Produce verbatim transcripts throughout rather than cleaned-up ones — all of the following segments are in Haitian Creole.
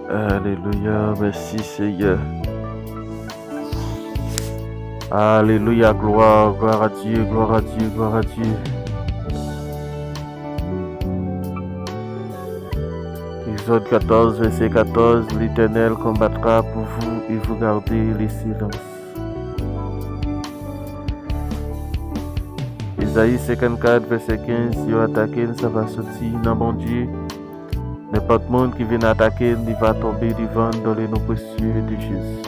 Alelouya, mèsi Senyè. Alelouya, glwa, glwa a Dye, glwa a Dye, glwa a Dye. Exode quatorze, verset quatorze, L'Éternel combattra pour vous et vous gardez le silence. Ezayi senkannkat, vèsè kenz, si yo atake n, sa va soti nan Bondye. Nenpòt moun ki vin atake n, li va tonbe devan n dans le nom précieux de Jésus.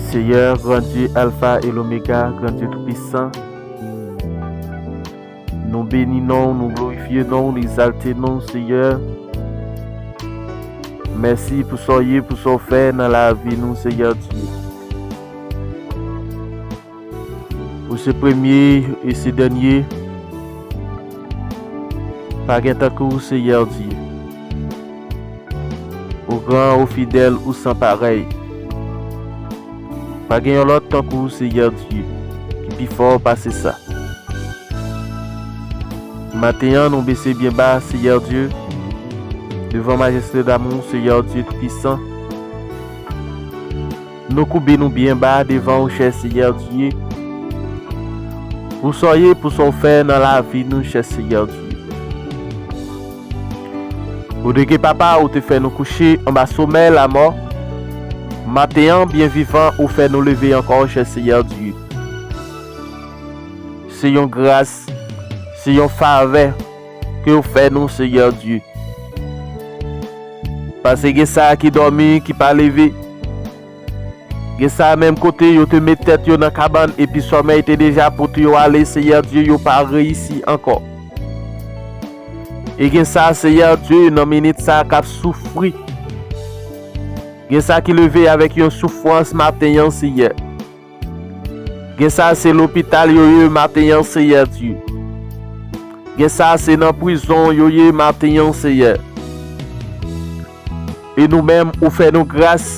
Seyè, gran Dye, Alfa e Lomega, gran Dye Toupisan. Nou beni non w, nou glorifye non w, nou egzalte non w, Seyè. Mèsi pou sa w ye, pou sa w fè nan lavi nou, Seyè Dye. Ou se premye e se dènye. Pa gen tankou w, Seyè Dye. Ou gran, ou fidèl, ou san parèy. Pa gen yon lòt tankou w, Seyè Dye, ki pi fò pase sa. Maten an, nou bese byen ba, Seyè Dye, devan majeste damou, Seyè Dye Toupisan. Nou koube nou byen ba devan w, chè Seyè Dye, pou sa w ye, pou sa w fè nan lavi nou, chè Seyè Dye. Ou te gen papa, ou te fè nou kouche anba somèy lamò. Maten an, byen vivan, ou fè nou leve ankò, chè Seyè Dye. Se yon gras, se yon favè ke w fè nou, Seyè Dye. Paske gen sa ki dòmi, ki pa leve. Gen sa menm kote yo te met tèt yo nan kabann epi sòmèy te deja pote yo ale, Seyè Dye, yo pa reyisi ankò. E gen sa, Seyè Dye, nan minit sa k ap soufri. Gen sa ki leve avèk yon soufrans maten an, Seyè. Gen sa se lopital yo ye maten an, Seyè Dye. Gen sa se nan prizon yo ye maten an, Seyè. E nou menm, ou fè nou gras,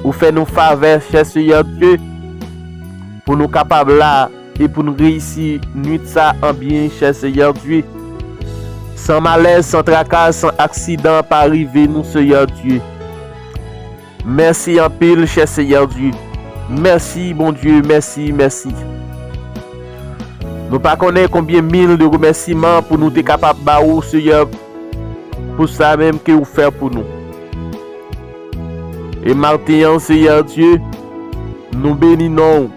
ou fè nou favè, chè Seyè Dye, pou nou kapab la e pou nou reyisi nwit sa an byen, chè Seyè Dye. San malè, san traka, san aksidan pa rive nou, Seyè Dye. Mèsi anpil, chè Seyè Dye. Mèsi, Bondye, mèsi, mèsi. Nou pa konnen konbyen mil de remèsiman pou nou te kapab ba ou, Seyè, pou sa menm ke ou fè pou nou. E maten an, Seyè Dye, nou beni non w.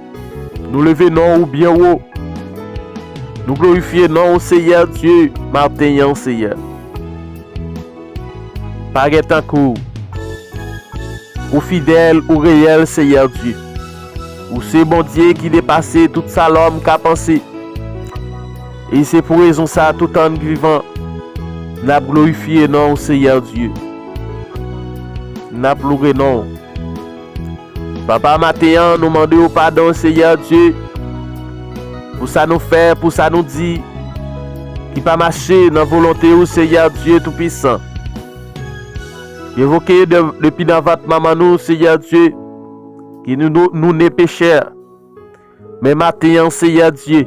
Nou leve non ou byen wo. Nou glorifye non ou, Seyè Dye, maten an, Seyè. Pa gen tankou w. Ou fidèl, ou reyèl, Seyè Dye. Ou se Bondye ki depase tout sa lòm ka panse. E se pou rezon sa, toutan n vivan, n ap glorifye non w, Seyè Dye. N ap louwe non w. Papa, maten an, nou mande w padon, Seyè Dye, pou sa nou fè, pou sa nou di, ki pa mache nan volonte w, Seyè Dye Toupisan. Evoke de, depi nan vant manman nou, Seyè Dye, ki nou, nou, nou ne pechè. Men maten an, Seyè Dye,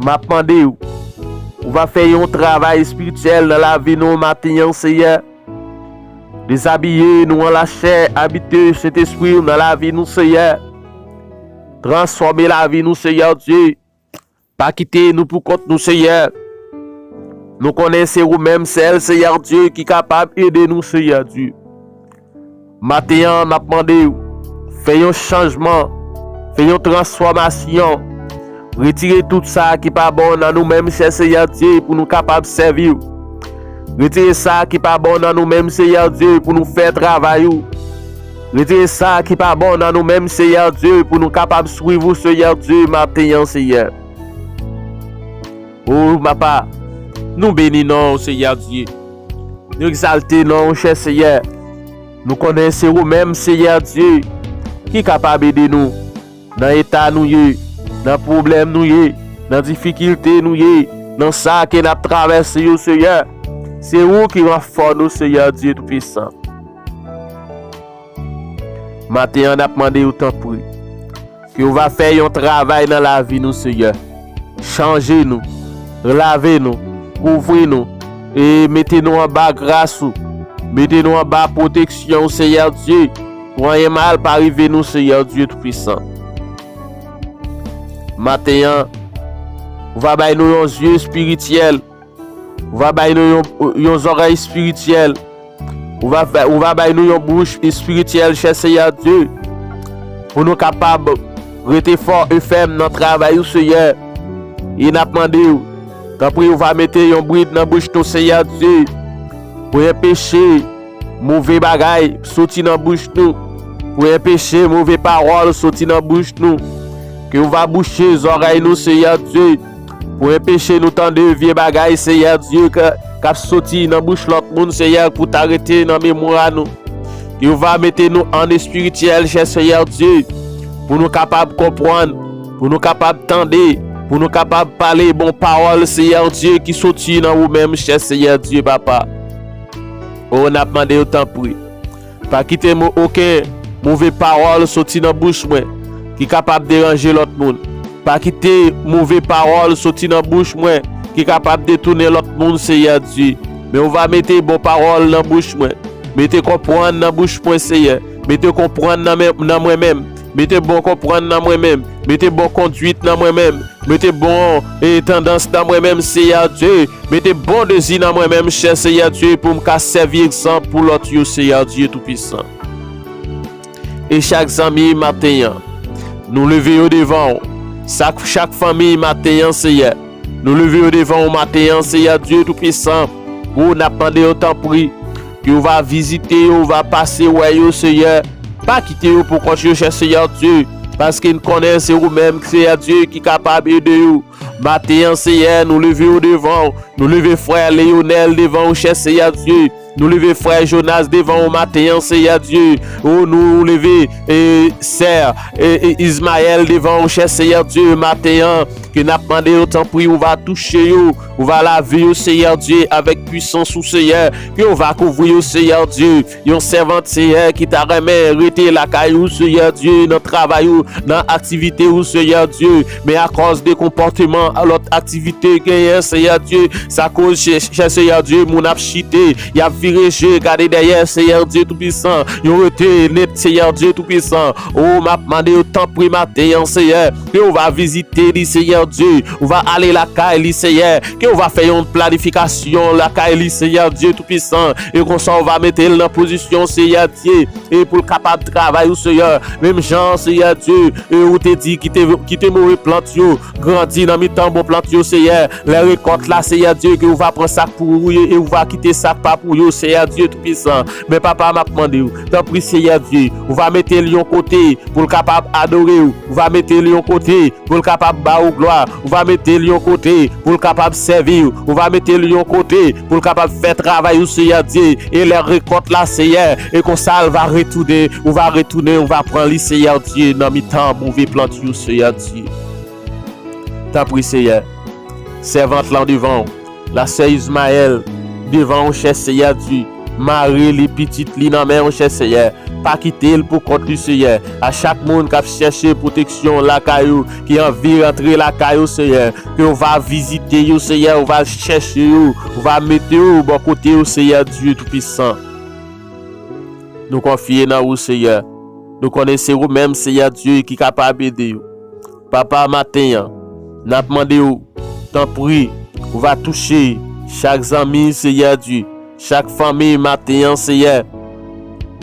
m ap mande w, ou va fè yon travay espirityèl nan lavi nou maten an, Seyè. Dezabiye nou an lachè, abite Sentespri w nan lavi nou, Seyè. Transfòme lavi nou, Seyè Dye. Pa kite nou pou kont nou, Seyè. Nou konnen se ou menm sèl, Seyè Dye, ki kapab ede nou, Seyè Dye. Maten an, n ap mande w, fè yon chanjman, fè yon transfòmasyon. Retire tout sa ki pa bon nan nou menm, chè Seyè Dye, pou nou kapab sèvi w. Retire sa ki pa bon nan nou menm, Seyè Dye, pou nou fè travay ou. Retire sa ki pa bon nan nou menm, Seyè Dye, pou nou kapab swiv ou, Seyè Dye, maten an, Seyè. O, papa, nou beni non w, Seyè Dye. Nou egzalte non w, chè Seyè. Nou konnen se ou menm, Seyè Dye, ki kapab ede nou nan eta nou ye, nan pwoblèm nou ye, nan difikilte nou ye, nan sa ke n ap travèse yo, Seyè. Se ou ki ranfò nou, Seyè Dye Toupisan. Maten an, n ap mande w, tanpri, ke w va fè yon travay nan lavi nou, Seyè. Chanje nou, lave nou, kouvri nou, e mete nou anba gras ou. Mete nou anba pwoteksyon ou, Seyè Dye. Pou anyen mal pa rive nou, Seyè Dye Toupisan. Maten an, ou va bay nou yon zye espirityèl. Ou va bay nou yon, yon zòrèy espirityèl. Ou va, ou va bay nou yon bouch espirityèl, chè Seyè Dye, pou nou kapab rete fò e fèm nan travay ou, Seyè. E n ap mande w, tanpri, ou va mete yon brid nan bouch nou, Seyè Dye, pou enpeche move bagay soti nan bouch nou, pou enpeche move pawòl soti nan bouch nou. Ke ou va bouche zòrèy nou, Seyè Dye, pou enpeche nou tande vye bagay, Seyè Dye, k, k ap soti nan bouch lòt moun, Seyè, pou ta rete nan memwa nou. Ke ou va mete nou an espirityèl, chè Seyè Dye, pou nou kapab konprann, pou nou kapab tande, pou nou kapab pale bon pawòl, Seyè Dye, ki soti nan ou menm, chè Seyè Dye, Papa. O, n ap mande w, tanpri, pa kite mo, okenn move pawòl soti nan bouch mwen ki kapab deranje lòt moun. Pa kite move pawòl soti nan bouch mwen ki kapab detounen lòt moun, Seyè Dye. Men ou va mete bon pawòl nan bouch mwen. Mete konprann nan bouch mwen, Seyè. Mete konprann nan men, nan mwen menm. Mete bon konprann nan mwen menm. Mete bon kondwit nan mwen menm. Mete bon, e, tandans nan mwen menm, Seyè Dye. Mete bon dezi nan mwen menm, chè Seyè Dye, pou m ka sèvi egzanp pou lòt yo, Seyè Dye Toupisan. E chak zanmi maten an, nou leve yo devan w. Chak, chak fanmi maten an, Seyè, nou leve yo devan w maten an, Seyè Dye Toupisan. O, n ap mande yo, tanpri, ke ou va vizite yo, ou va pase wè yo, Seyè. Pa kite yo pou kont yo, chè Seyè Dye, paske n konnen se ou menm, Seyè Dye, ki kapab ede yo. Maten an, Seyè, nou leve yo devan w. Nou leve frè Leyonèl devan w, chè Seyè Dye. Nou leve frè Jonas devan w maten an, Seyè Dye. O, nou leve, e, sè, e, e, Izmayèl devan w, chè Seyè Dye, maten an. Ke n ap mande yo, tanpri, ou va touche yo, ou va lave yo, Seyè Dye, avèk pwisans ou, Seyè. Ke ou va kouvri yo, Seyè Dye. Yon sèvant, Seyè, ki ta renmen rete lakay ou, Seyè Dye, nan travay ou, nan aktivite ou, Seyè Dye. Men akòz de konpòteman a lòt aktivite genyen, Seyè Dye, sa koz, chè, chè Seyè Dye, moun ap chite, y ap vire je, gade dèyè, Seyè Dye Toupisan. Yo rete nèt, Seyè Dye Toupisan. O, m ap mande yo, tanpri, maten an, Seyè, ke ou va vizite li, Seyè Dye. Ou va ale lakay li, Seyè. Ke ou va fè yon planifikasyon lakay li, Seyè Dye Toupisan. E konsa, ou va mete l nan pozisyon, Seyè Dye, e pou l kapab travay ou, Seyè. Menm jan, Seyè Dye, e ou te di, kite, kite move plant yo grandi nan mitan bon plant yo, Seyè. Lè rekòt la, Seyè Dye, ke ou va pran sa k pou ou yo e ou va kite sa k pa pou yo, Seyè Dye Toupisan. Men, Papa, m ap mande w, tanpri, Seyè Dye, ou va mete l yon kote pou l kapab adore w. Ou va mete l yon kote pou l kapab ba ou glwa. Ou va mete l yon kote pou l kapab sèvi w. Ou va mete l yon kote pou l kapab fè travay ou, Seyè Dye. E lè rekòt la, Seyè, e konsa l va retounen. Ou va retounen, ou va pran li, Seyè Dye, nan mitan move plant yo, Seyè Dye. Tanpri, Seyè, sèvant lan devan w. Lasè Izmayèl devan w, chè Seyè Dye. Mare li, pitit li nan men w, chè Seyè. Pa kite l pou kont li, Seyè. A chak moun k ap chèche pwoteksyon lakay ou, ki anvi rantre lakay ou, Seyè, ke w va vizite yo, Seyè, ou va chèche yo, ou va mete yo bò kote yo, Seyè Dye Toupisan. Nou konfye nan ou, Seyè. Nou konnen se ou menm, Seyè Dye, ki kapab ede yo. Papa, maten an, n ap mande w, tanpri, ou va touche chak zanmi, Seyè Dye, chak fanmi maten an, Seyè.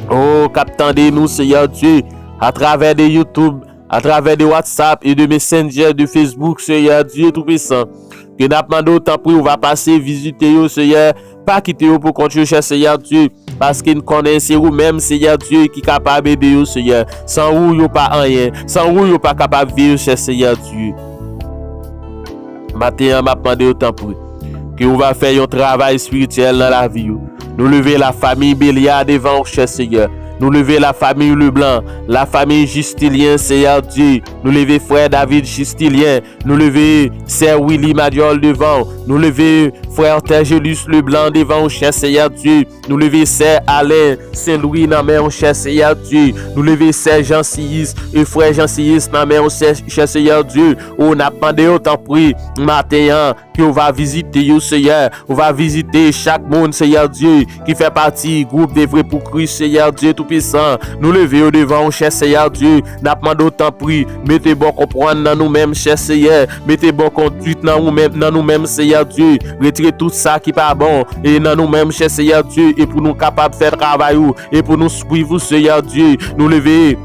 O, k ap tande nou, Seyè Dye, atravè de YouTube, atravè de WhatsApp e de Messenger, de Facebook, Seyè Dye Toupisan. Ke n ap mande w, tanpri, ou va pase vizite yo, Seyè. Pa kite yo pou kont yo, chè Seyè Dye. Paske n konnen se ou menm, Seyè Dye, ki kapab ede yo, Seyè. San ou, yo pa anyen. San ou, yo pa kapab viv, chè Seyè Dye. Maten an, m ap mande w, tanpri, ke ou va fè yon travay espirityèl nan lavi yo. Nou leve lafanmi Belya devan w, chè Seyè. Nou leve la famille Leblanc, la famille Justilien, Seyè Dye. Nou leve frè David Justilien. Nou leve sè Willy Madiol devan w. Nou leve frè Tergelus Leblanc devan w, chè Seyè Dye. Nou leve sè Alain Saint Louis nan men w, chè Seyè Dye. Nou leve sè Jean Siyis e frè Jean Siyis nan men w, chè, chè Seyè Dye. O, n ap mande w, tanpri, maten an, ke w va vizite yo, Seyè. Ou va vizite chak moun, Seyè Dye, ki fè pati gwoup Devwe pou Kris, Seyè Dye Toupisan. Nou leve yo devan w, chè Seyè Dye. N ap mande w, tanpri, mete bon konprann nan nou menm, chè Seyè. Mete bon kondwit nan ou menm, nan nou menm, Seyè Dye. Retire tout sa ki pa bon e nan nou menm, chè Seyè Dye, e pou nou kapab fè travay ou, e pou nou swiv ou, Seyè Dye. Nou leve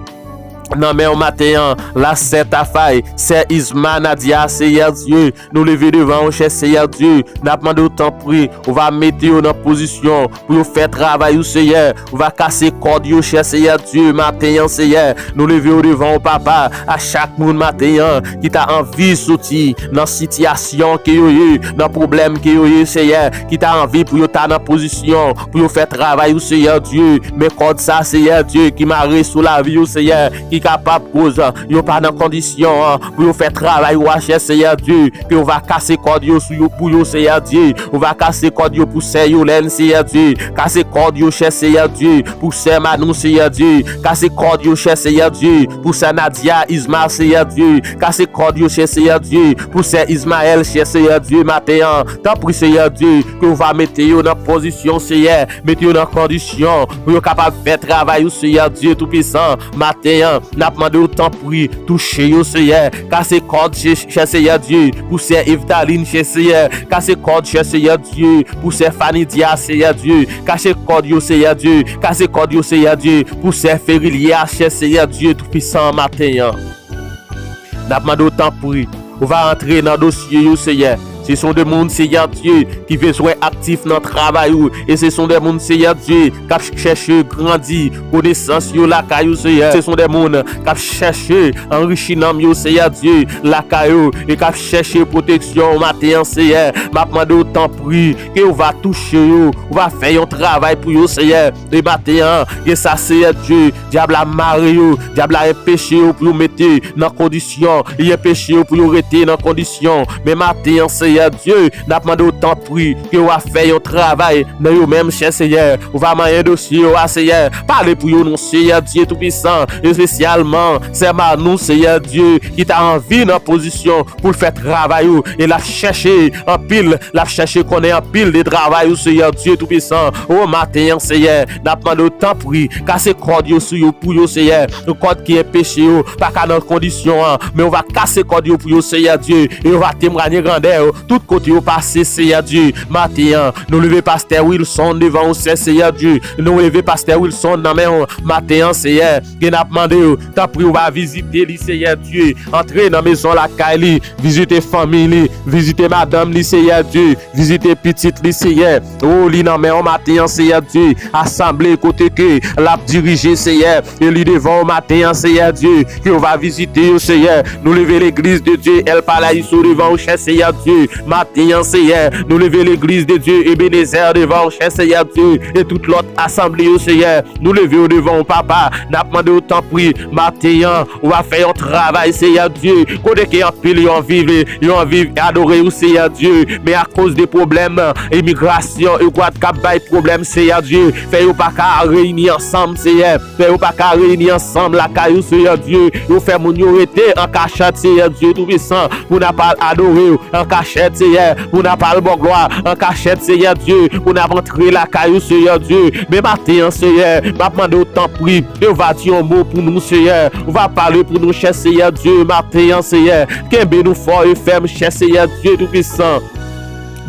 nan men w maten an, la sè Tafay, sè Isma, Nadia, Seyè Dye. Nou leve devan w, chè Seyè Dye. N ap mande w, tanpri, ou va mete yo nan pozisyon pou yo fè travay ou, Seyè. Ou va kase kòd yo, chè Seyè Dye, maten an, Seyè. Nou leve yo devan w, papa, a chak moun maten an ki ta anvi soti nan sitiyasyon ke yo ye, nan pwoblèm ke yo ye, Seyè, ki ta anvi pou yo ta nan pozisyon pou yo fè travay ou, Seyè Dye. Men kòd sa, Seyè Dye, ki mare sou lavi yo, Seyè, ki kapab koz yo pa nan kondisyon an pou yo fè travay ou a, chè Seyè Dye, ke ou va kase kòd yo sou yo, pou yo, Seyè Dye. Ou va kase kòd yo pou sè Yolèn, Seyè Dye. Kase kòd yo, chè Seyè Dye, pou sè Manou, Seyè Dye. Kase kòd yo, chè Seyè Dye, pou sè Nadia, Isma, Seyè Dye. Kase kòd yo, chè Seyè Dye, pou sè Ismaël, chè Seyè Dye, maten an. Tanpri, Seyè Dye, ke ou va mete yo nan pozisyon, Seyè. Mete yo nan kondisyon pou yo kapab fè travay ou, Seyè Dye Toupisan. Maten an, n ap mande w, tanpri, touche yo, Seyè. Kase kòd, chè, chè Seyè Dye, pou sè Evtaline, chè Seyè. Kase kòd, chè Seyè Dye, pou sè Fanidia, Seyè Dye. Kase kòd yo, Seyè Dye. Kase kòd yo, Seyè Dye, pou sè Ferilia, chè Seyè Dye Toupisan, maten an. N ap mande w, tanpri, ou va antre nan dosye yo, Seyè. Se son de moun, Seyè Dye, ki bezwen aktif nan travay ou. E se son de moun, Seyè Dye, k ap chèche grandi konesans yo lakay ou, Seyè. Se son de moun k ap chèche anrichi nanm yo, Seyè Dye, lakay ou. E k ap chèche pwoteksyon ou maten an, Seyè. M ap mande w, tanpri, ke ou va touche yo. Ou va fè yon travay pou yo, Seyè. E maten an, gen sa, Seyè Dye, dyab la mare yo, dyab la enpeche yo pou yo mete nan kondisyon, li enpeche yo pou yo rete nan kondisyon. Men maten an, Seyè Dye, n ap mande w, tanpri, ke w a fè yon travay nan yo menm, chè Seyè. Ou va manyen dosye yo a, Seyè. Pale pou yo non, Seyè Dye Toupisan, espesyalman sè Manou, Seyè Dye, ki ta anvi nan pozisyon pou l fè travay ou, e l ap chèche anpil, l ap chèche konnen anpil de travay ou, Seyè Dye Toupisan. O maten an, Seyè, n ap mande w, tanpri, kase kòd yo sou yo, pou yo, Seyè. Yon kòd ki enpeche yo pa ka nan kondisyon an, men w va kase kòd yo pou yo, Seyè Dye, e yo va temwanye grandè ou tout kote yo pase, Seyè Dye. Maten an, nou leve pastè Wilson devan ou, Seyè Dye. Nou leve pastè Wilson nan men ou maten an, Seyè. Ke n ap mande w, tanpri, ou va vizite li, Seyè Dye. Antre nan mezon lakay li, vizite fanmi li, vizite madanm li, Seyè Dye, vizite pitit li, Seyè. O, li nan men w maten an, Seyè Dye. Asanble kote ke l ap dirije, Seyè, e li devan w maten an, Seyè Dye, ke w va vizite yo, Seyè. Nou leve legliz de Dye El Paraíso devan w, chè Seyè Dye, maten an, Seyè. Nou leve legliz de Dye Ebenezer devan w, chè Seyè Dye, e tout lòt asanble yo, Seyè. Nou leve yo devan w, papa. N ap mande w, tanpri, maten an, ou va fè yon travay, Seyè Dye. Kote ke anpil yo anvi, yo anvi adore ou, Seyè Dye. Men akoz de pwoblèm imigrasyon, e gwad k ap bay pwoblèm, Seyè Dye, fè yo pa ka reyini ansanm, Seyè. Fè yo pa ka reyini ansanm lakay ou, Seyè Dye. Yo fè moun yo rete an kachèt, Seyè Dye Toupisan, pou n ap al adore w an kachèt, Seyè, pou n ap al ba w glwa an kachèt, Seyè Dye, pou n ap antre lakay ou, Seyè Dye. Men maten an, Seyè, m ap mande w, tanpri, ke w va di yon mo pou nou, Seyè. Ou va pale pou nou, chè Seyè Dye, maten an, Seyè. Kenbe nou fò e fèm, chè Seyè Dye Toupisan.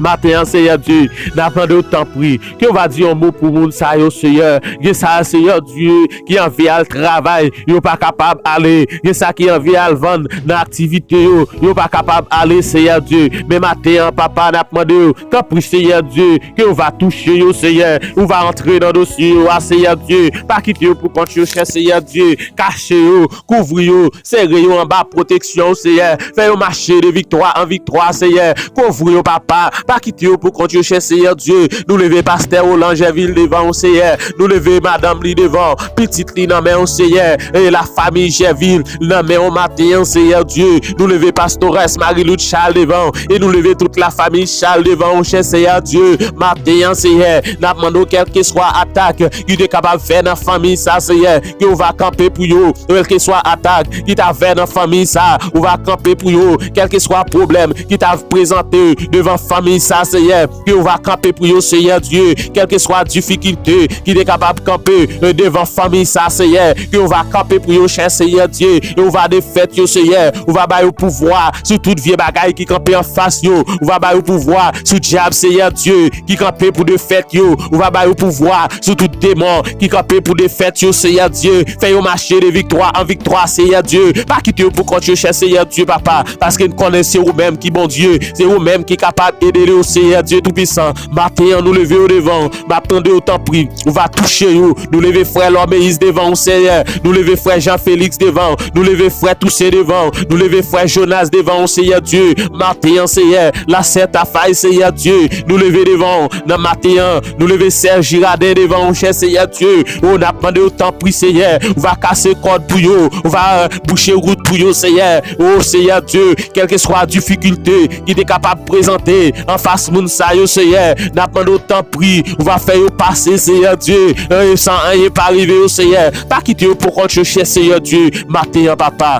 Maten an, Seyè Dye, n ap mande w, tanpri, ke w va di yon mo pou moun sa yo, Seyè. Gen sa, Seyè Dye, ki anvi al travay, yo pa kapab ale. Gen sa ki anvi al vann nan aktivite yo, yo pa kapab ale, Seyè Dye. Men maten an, papa, n ap mande w, tanpri, Seyè Dye, ke w va touche yo, Seyè. Ou va antre nan dosye yo a, Seyè Dye. Pa kite yo pou kont yo, chè Seyè Dye. Kache yo, kouvri yo, sere yo anba pwoteksyon w, Seyè. Fè yo mache de viktwa an viktwa, Seyè. Kouvri yo, papa. Pa kite yo pou kont yo, chè Seyè Dye. Nou leve pastè Roland Jèvil devan w, Seyè. Nou leve madanm li devan w, pitit li nan men w, Seyè. E lafanmi Jèvil nan men w maten an, Seyè Dye. Nou leve pastores Marie Loude Charles devan w. E nou leve tout lafanmi Charles devan w, chè Seyè Dye. Maten an, Seyè, n ap mande w, kèlkeswa atak ki te kapab fè nan fanmi sa, Seyè, ke w va kanpe pou yo. Kèlkeswa atak ki ta fè nan fanmi sa, ou va kanpe pou yo. Kèlkeswa pwoblèm ki ta prezante devan fanmi sa, Seyè, ke w va kanpe pou yo, Seyè Dye. Kèlkeswa difikilte ki te kapab kanpe, eh, devan fanmi sa, Seyè, ke w va kanpe pou yo, chè Seyè Dye, e w va defèt yo, Seyè. Ou va ba yo pouvwa sou tout vye bagay ki kanpe anfas yo. Ou va ba yo pouvwa sou dyab, Seyè Dye, ki kanpe pou defèt yo. Ou va ba yo pouvwa sou tout demon ki kanpe pou defèt yo, Seyè Dye. Fè yo mache de viktwa an viktwa, Seyè Dye. Pa kite yo pou kont yo, chè Seyè Dye, papa, paske n konnen se ou menm ki Bondye, se ou menm ki kapab ede yo, Seyè Dye Toupisan. Maten an, nou leve yo devan w, n ap tande yo, tanpri, ou va touche yo. Nou leve frè Lòmeyis devan w, Seyè. Nou leve frè Jean Félix devan w. Nou leve frè Toussaint devan w. Nou leve frè Jonas devan w, Seyè Dye. Maten an, Seyè, la sè Tafay, Seyè Dye, nou leve devan w nan maten an. Nou leve sè Girardin devan w, chè Seyè Dye. O, n ap mande w, tanpri, Seyè, ou va kase kòd pou yo, ou va, euh, bouche wout pou yo, Seyè. O, Seyè Dye, kèlkeswa difikilte ki te kapab prezante anfas moun sa yo, Seyè, n ap mande w, tanpri, ou va fè yo pase, Seyè Dye, euh, san anyen pa rive yo, Seyè. Pa kite yo pou kont yo, chè Seyè Dye, maten an, papa.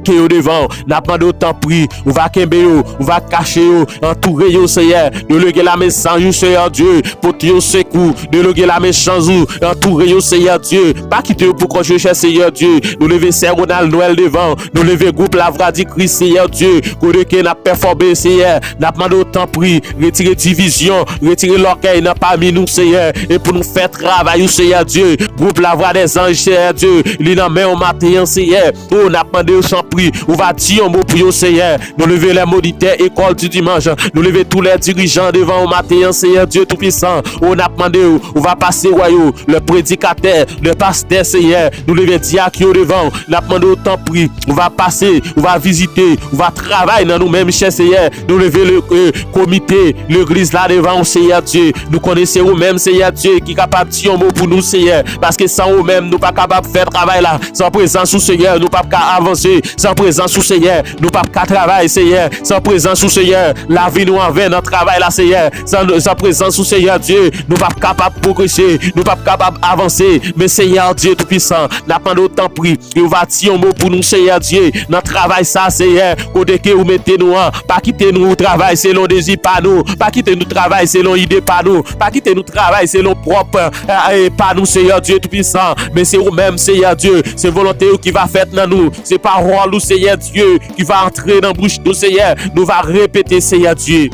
Ke yo devan w. N ap mande w, tanpri, ou va kenbe yo, ou va kache yo, antoure yo, Seyè. Delege lame san ou, Seyè Dye, pote yo sekou. Delege lame san ou, antoure yo, Seyè Dye. Pa kite yo pou kont yo, chè Seyè Dye. Nou leve sè Ronald Noël devan w. Nou leve gwoup Lavwa di Kris, Seyè Dye. Kote ke n ap pèfòme, Seyè. N ap mande w, tanpri, retire divizyon, retire lògèy nan pami nou, Seyè. E pou nou fè travay ou, Seyè Dye. Gwoup Lavwa dèzanj, Seyè Dye, li nan men w maten an, Seyè. O, n ap mande w, tanpri, ou va di yon mo pou yo, Seyè. Nou leve lè monitè ekòl di dimanch. Nou leve tou lè dirijan devan w maten an, Seyè Dye Toupisan. O, n ap mande w, ou va pase wè yo, lè predikatè, lè pastè, Seyè. Nou leve dyak yo devan w. N ap mande w, tanpri, ou va pase, ou va vizite, ou va travay nan nou menm, chè Seyè. Nou leve le, euh, komite legliz la devan w, Seyè Dye. Nou konnen se ou menm, Seyè Dye, ki kapab di yon mo pou nou, Seyè. Paske san ou menm, nou pa kapab fè travay la. San prezans ou, Seyè, nou p ap ka avanse. San prezans ou, Seyè, nou p ap ka travay, Seyè. San prezans ou, Seyè, lavi nou anven nan travay la, Seyè. San, san prezans ou, Seyè Dye, nou p ap kapab pwogrese. Nou p ap kapab avanse. Men, Seyè Dye Toupisan, n ap mande w, tanpri, ke ou va di yon mo pou nou, Seyè Dye, nan travay sa, Seyè, kote ke ou mete nou an. Pa kite nou travay selon dezi pa nou. Pa kite nou travay selon ide pa nou. Pa kite nou travay selon pwòp, eh, eh, pa nou, Seyè Dye Toupisan. Men se ou menm, Seyè Dye. Se volonte ou ki va fèt nan nou. Se pawòl ou, Seyè Dye, ki va antre nan bouch nou, Seyè. Nou va repete, Seyè Dye.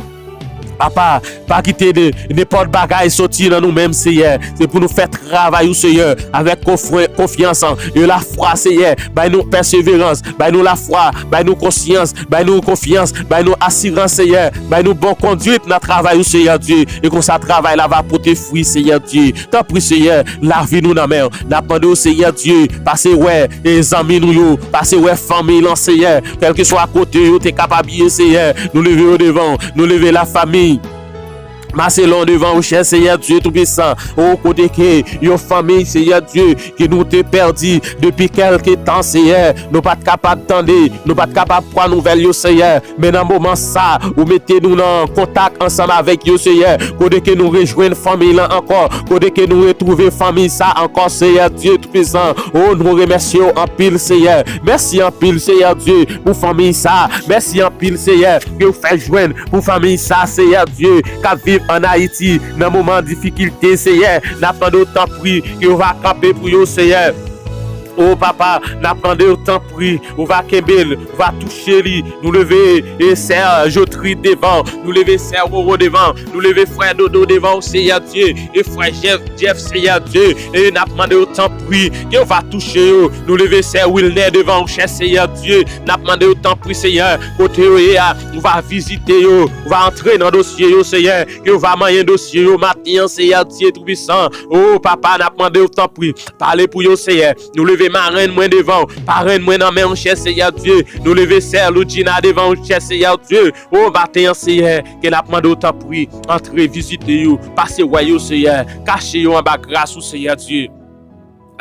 Papa, pa kite de, nenpòt bagay soti nan nou menm, Seyè. Se pou nou fè travay ou, Seyè, avèk konfre-, konfyans e lafwa, Seyè. Bay nou pèseverans, bay nou lafwa, bay nou konsyans, bay nou konfyans, bay nou asirans, Seyè. Bay nou bon kondwit nan travay ou, Seyè Dye. E konsa, travay la va pote fwi, Seyè Dye. Tanpri, Seyè, lavi nou nan men w. N ap mande w, Seyè Dye, pase wè, e, zanmi nou yo, pase wè fanmi lan, Seyè. Kèlkeswa kote yo te kapab ye, Seyè, nou leve yo devan w. Nou leve lafanmi Maselon devan ou, chè Seyè Dye Toupisan. O, kote ke yon fanmi, Seyè Dye, ke nou te pèdi depi kèlke tan, Seyè. Nou pa t kapab tande, nou pa t kapab pran nouvèl yo, Seyè. Men nan moman sa, ou mete nou nan kontak ansanm avèk yo, Seyè. Kote ke nou rejwenn fanmi lan ankò, kote ke nou retwouve fanmi sa ankò, Seyè Dye Toupisan. O, nou remèsye w anpil, Seyè. Mèsi anpil, Seyè Dye, pou fanmi sa. Mèsi anpil, Seyè, ke w fè jwenn pou fanmi sa, Seyè Dye, k ap viv ann Ayiti nan moman difikilte, Seyè. N ap mande w, tanpri, ke w va kanpe pou yo, Seyè. O Papa, n ap mande w, tanpri, ou va kenbe l, ou va touche li. Nou leve, e, sè Jotrid devan w, nou leve sè Roro devan w, nou leve frè Dodo devan w, Seyè Dye, e frè Jeff, Jeff, Seyè Dye, e n ap mande w, tanpri, ke w va touche yo. Nou leve sè Wilner devan w, chè Seyè Dye, n ap mande w, tanpri, Seyè, kote yo ye a, ou va vizite yo, ou va antre nan dosye yo, Seyè, ke w va manyen dosye yo maten an, Seyè Dye Toupisan. O Papa, n ap mande w, tanpri, pale pou yo, Seyè. Nou leve marenn mwen devan w, parenn Jwenn mwen nan men w, chè Seyè Dye. Nou leve sè Loudjina devan w, chè Seyè Dye. O maten an, Seyè, ke n ap mande w, tanpri, antre vizite yo, pase wè yo, Seyè, kache yo anba gras ou, Seyè Dye.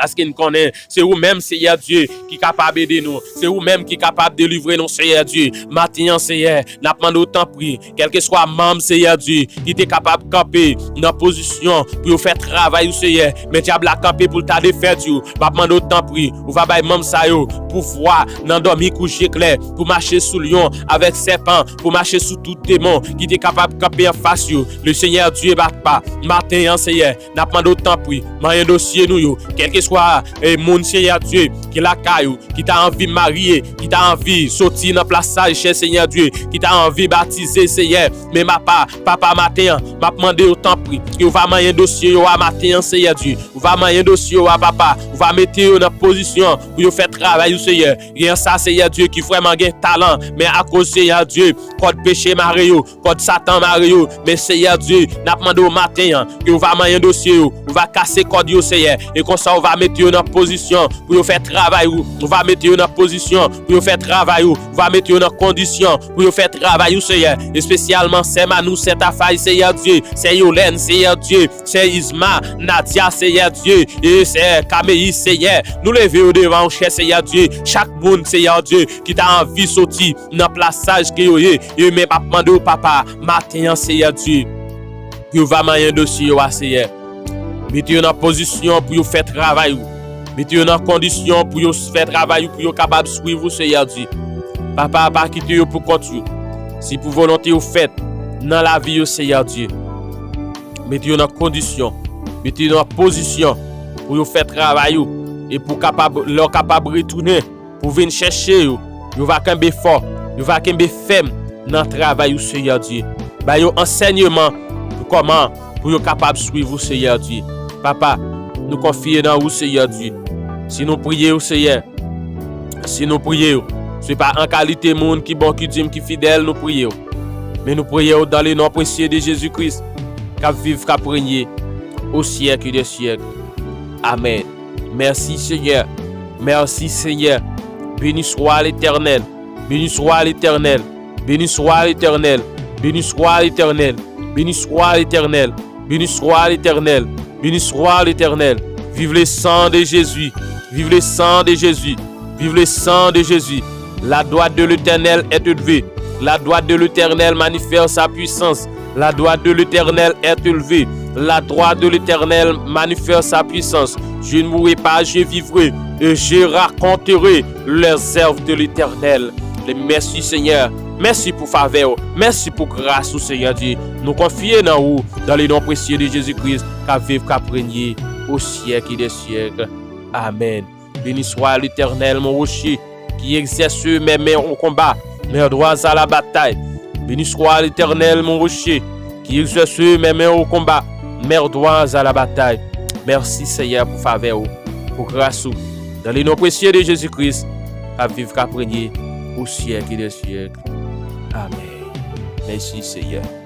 Paske n konnen se ou menm, Seyè Dye, ki kapab ede nou. Se ou menm ki kapab delivre nou, Seyè Dye. Maten an, Seyè, n ap mande w, tanpri, kèlkeswa manm, Seyè Dye, ki te kapab kanpe nan pozisyon pou yo fè travay ou, Seyè, men dyab la kanpe pou l ta defèt yo. M ap mande w, tanpri, ou va bay manm sa yo pouvwa nan dòmi kou je klè, pou mache sou lyon avèk sèpan, pou mache sou tout demon ki te kapab kanpe anfas yo. Le Seyè Dye, papa, maten an, Seyè, n ap mande w, tanpri, manyen dosye nou yo, kèlkeswa, eh, moun, Seyè Dye, ki lakay ou, ki ta anvi marye, ki ta anvi soti nan plas saj, chè Seyè Dye, ki ta anvi batize, Seyè. Men papa, papa, maten an, m ap mande yo, tanpri, ke ou va manyen dosye yo a maten an, Seyè Dye. Ou va manyen dosye yo a, papa. Ou va mete yo nan pozisyon pou yo fè travay ou, Seyè. Gen sa, Seyè Dye, ki vrèman gen talan, men akoz, Seyè Dye, kòd peche mare yo, kòd Satan mare yo. Men Seyè Dye, n ap mande w maten an, ke ou va manyen dosye yo, ou va kase kòd yo, Seyè, e konsa ou va mete yo nan pozisyon pou yo fè travay ou, ou va mete yo nan pozisyon pou yo fè travay ou, ou va mete yo nan kondisyon pou yo fè travay ou, Seyè, espesyalman sè Manou, sè Tafay, Seyè Dye, sè Yolèn, Seyè Dye, sè Izma, Nadia, Seyè Dye, e sè Kameyi, Seyè, nou leve yo devan ou, chè Seyè Dye, chak moun, Seyè Dye, ki ta anvi soti nan plas saj ke yo ye, e men m ap mande w, papa, maten an, Seyè Dye, ke w va manyen dosye yo a, Seyè. Mete yo nan pozisyon pou yo fè travay ou. Mete yo nan kondisyon pou yo fè travay ou, pou yo kapab swiv ou, Seyè Dye. Papa, pa kite yo pou kont yo. Si pou volonte ou fèt nan lavi yo, Seyè Dye. Mete yo nan kondisyon, mete yo nan pozisyon pou yo fè travay ou, e pou kapab, lè w kapab retounen, pou vin chèche yo, yo va kenbe fò, yo va kenbe fèm nan travay ou, Seyè Dye. Ba yo ansèyman pou kòman pou yo kapab swiv ou, Seyè Dye. Papa, nou konfye nan ou, Seyè Dye. Si nou priye ou, Seyè, si nou priye ou, se pa an kalite moun ki bon, ki dim, ki fidèl nou priye ou, men nou priye ou dans le nom précieux de Jésus-Christ, k ap viv, k ap renye au siècle des siècles. Amèn. Mèsi, Senyè. Mèsi, Senyè. Beni swa Letènèl. Beni swa Letènèl. Beni swa Letènèl. Beni swa Letènèl. Beni swa Letènèl. Beni swa Letènèl. Beni swa Letènèl. Vive le sang de Jésus. Vive le sang de Jésus. Vive le sang de Jésus. La droite de l'Éternel est élevée. La droite de l'Éternel manifeste sa puissance. La droite de l'Éternel est élevée. La droite de l'Éternel manifeste sa puissance. Je ne mourrai pas, je vivrai, et je raconterai les œuvres de l'Éternel. Mèsi, Senyè. Mèsi pou favè w. Mèsi pou gras ou, Senyè Dye. Nou konfye nan ou, dans le nom précieux de Jésus-Christ, k ap viv, k ap renye au siècle des siècles. Amèn. Béni soit l'Éternel, mon rocher, qui exerce mes mains au combat, mes doigts à la bataille. Béni soit l'Éternel, mon rocher, qui exerce mes mains au combat, mes doigts à la bataille. Mèsi, Senyè, pou favè ou, pou gras ou. Dans le nom précieux de Jésus-Christ, k ap viv, k ap renye au siècle des siècles. Amèn. Mèsi, Senyè.